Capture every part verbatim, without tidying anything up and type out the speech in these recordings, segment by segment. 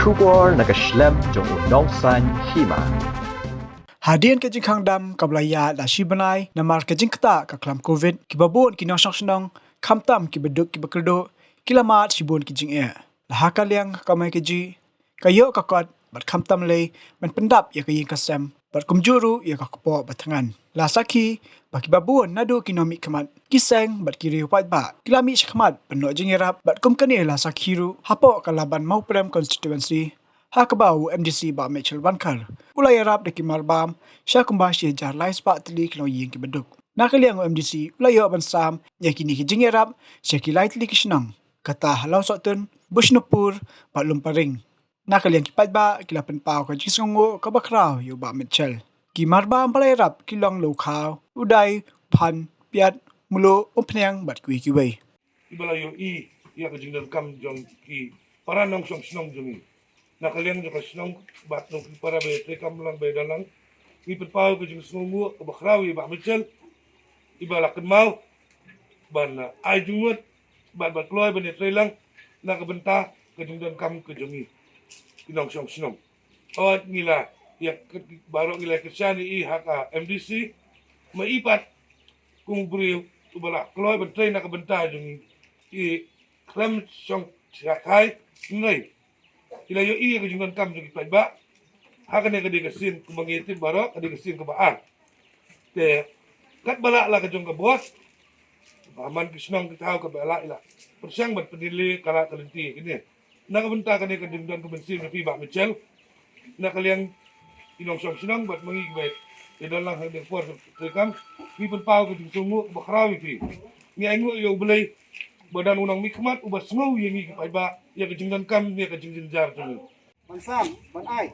Khubor na ka shlem jong u nongsan hima. Hadien ka jingkhang dam kaba la ïaid la shi bnai namar ka jingktah ka khlam covid, kiba bun ki nongshong shnong khamtam kiba duk kiba kyrduh ki la mad shibun ki jingeh. La ha ka liang ka kamai kajih, ka ïoh ka kot bad khamtam lei ban pyndap ïa ka ïing ka sem bad kumjuh ruh ïa ka kpoh ba thngan. La sakhi ba kiba bun naduh ki nongmihkhmat, ki seng bad ki riew paidbah ki la mih shakhmat ban noh jingïarap bad kum kane la sakhi ruh hapoh ka Laban Mawprem constituency, ha kaba u M D C Bah Mitchell Wankhar u la ïarap da ki marbam sha kumba shi hajar lai spah tylli ki longïing kiba duk. Na ka liang u M D C u la ïoh ban sam ïa kine ki jingïarap sha ki lai tylli ki shnong, kata ha Lawsohtun, Bishnupur bad Lumparing. Na ka liang ki paidbah ki la pynpaw ka jingsngewnguh kaba khraw ïa u Bah Mitchell. Ki marbam ba la ïarap ki long Lukhaw, Udai, Phan, Piat, Mluh, Umphniang bad kiwei kiwei. Iba la ïohi ïa ka jingdonkam jong ki para nongshong shnong jong ngi. Na ka liang jong ka shnong bad nong ki para ba ïa treikam lang ba ïa don lang, ngi pynpaw ka jingsngewnguh kaba khraw ïa i Bah Mitchell, iba la kynmaw ban, uh, ai jingmut bad ban kloi ban ïa trei lang na ka bynta ka jingdonkam ka jong ngi ki nongshong shnong. Ot ngi la ïa, baroh ngi la kyrshan ïa i ha ka M D C, ma i pat kum u briew uba la kloi ban trei na ka bynta jong ngi, i khlem shong shakhai. Hynrei i la ïohi ïa ka jingdonkam jong ki paidbah. Ha kane ka dei ka sien kumba ngi tip baroh, ka dei ka sien kaba ar. Te katba lah la ka jong ka bor, ba man ki shnong ki thaw kaba lah i la pyrshang ban pynleit ka la ka lynti kine. Na ka bynta kane ka jingdon ka mynsiem jong phi Bah Mitchell, na ka liang i nongshong shnong bad ma ngi kiba ïa don lang ha kane ka por treikam, ngi pynpaw ka jingsngewnguh kaba khraw ïa phi. Ngi ainguh ïa U Blei ba don u nongmihkhmat uba sngew ïa ngi ki paidbah, ïa ka jingdonkam, ïa ka jingjynjar jong ngi. Ban sam, ban ai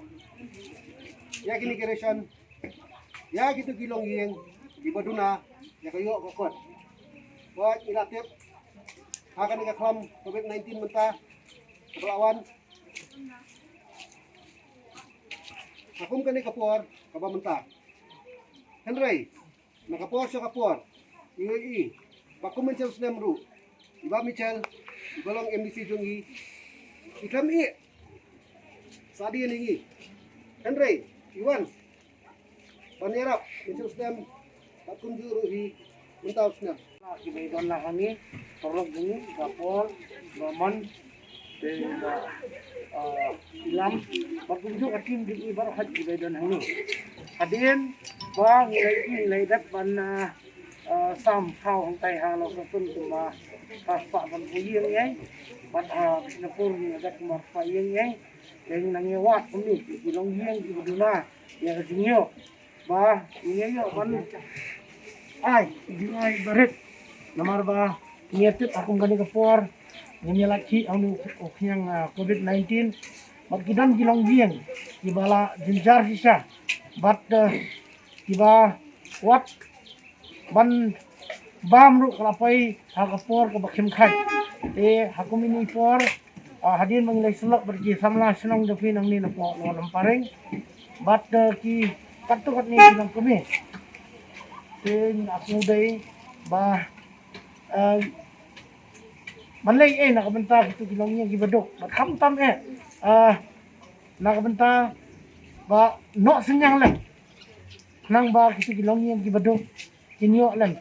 ïa kine ki ration ïa kito ki longïing kiba duna ïa ka ïoh ka kot. Ba ngi la tip ha kane ka khlam covid nineteen mynta kaba la wan, ha kum kane ka por kaba mynta. Hynrei na ka por sha ka por, i, i, ba kum mynsiem snem ruh i Bah Mitchell, iba long M D C jong ngi, i khlem ïeh sa dien ïa ngi. Hynrei i wan ban ïarap mynsiem snem bad kumjuh ruh hi mynta u snem. Kiba don lang hangne, paralok jong ngi, i Bah Paul, i Bah Mon, te i Bah, ah, Ilam, bad kumjuh ka team jong ngi baroh kiba don hangne. Hadien ba ngi la, ngi la dep ban, ah, ah, sam thaw hangtai ha Lawsohtun kumba phra spah sanphew ïing ei, bad ha Bishnupur ngi la dep kumba phra spah ïing ei. Te ngi nang ïa wad kumne ki longïing kiba duna ïa ka jingïoh ba ngin ïa ïoh ban ai jingai barit. Namar ba ngi ïa tip ha kum kane ka por ngin ïa lait khih ha une u khñiang, ah, covid nineteen. Bad ki don ki longïing kiba la jynjar shisha bad, eh, kiba wad ban bam ruh ka la poi ha ka por kaba khim khat. Te ha kum ine i por, ah, hadien ba ngi la ïasyllok bad ki samla shnong jong phi nangne na poh Lower Lumparing bad, eh, ki katto katne ki nongkmie. Te ngi la sngewdei ba, eh, ban leh ei na ka bynta kito ki longïing kiba duk bad khamtam eh, eh, na ka bynta ba noh synñiang lem. Khnang ba kito ki longïing kiba duk kin ïoh lem.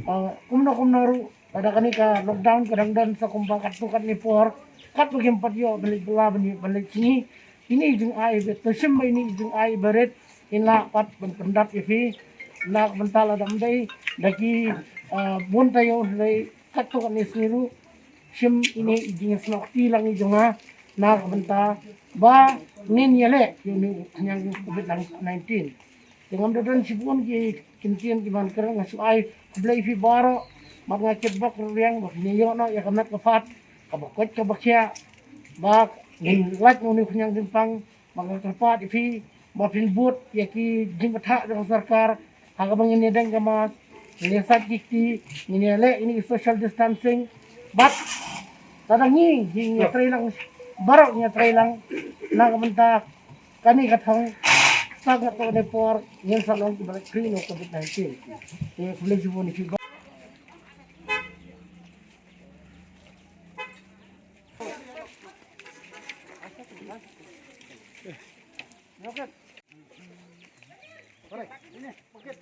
Ah, kumno kumno ruh lada kane ka lockdown ka dang don sa kumba katto katne por, katba kim pat ïoh ban leit bylla, ban ïoh ban leit sngi, ine i jingai ba to shim ba ine i jingai barit in lah pat ban pyndap ïa phi. Na ka bynta lada ym dei da ki, ah, bun taïew, hynrei katto katne sngi ruh shim ine i jingïasnoh kti lang i jong nga na ka bynta ba ngin ïaleh ïa une u khñiang covid nineteen. Te ngam da don shibun ki kyntien kiban kren, nga shu ai khublei ïa phi baroh bad nga kitbok ruh ïa ba phin ïoh noh ïa ka met ka phad kaba koit kaba khiah ba ngin lait na une u khñiang jingpang. Ba nga kyrpad ïa phi ba phin bud ïa ki jingbthah jong ka sorkar ha kaba ngin ïadeng ka mask, ngin ïasait ki kti, ngin ïaleh ine i social distancing. Bad lada ngi, ngi ïatrei lang, baroh ngi ïatrei lang na ka bynta kane ka thong, stad katto katne por ngin sa long kiba lait free na u covid nineteen. Te khublei shibun ïa phi baroh. Rocket. Alright, ini, rocket.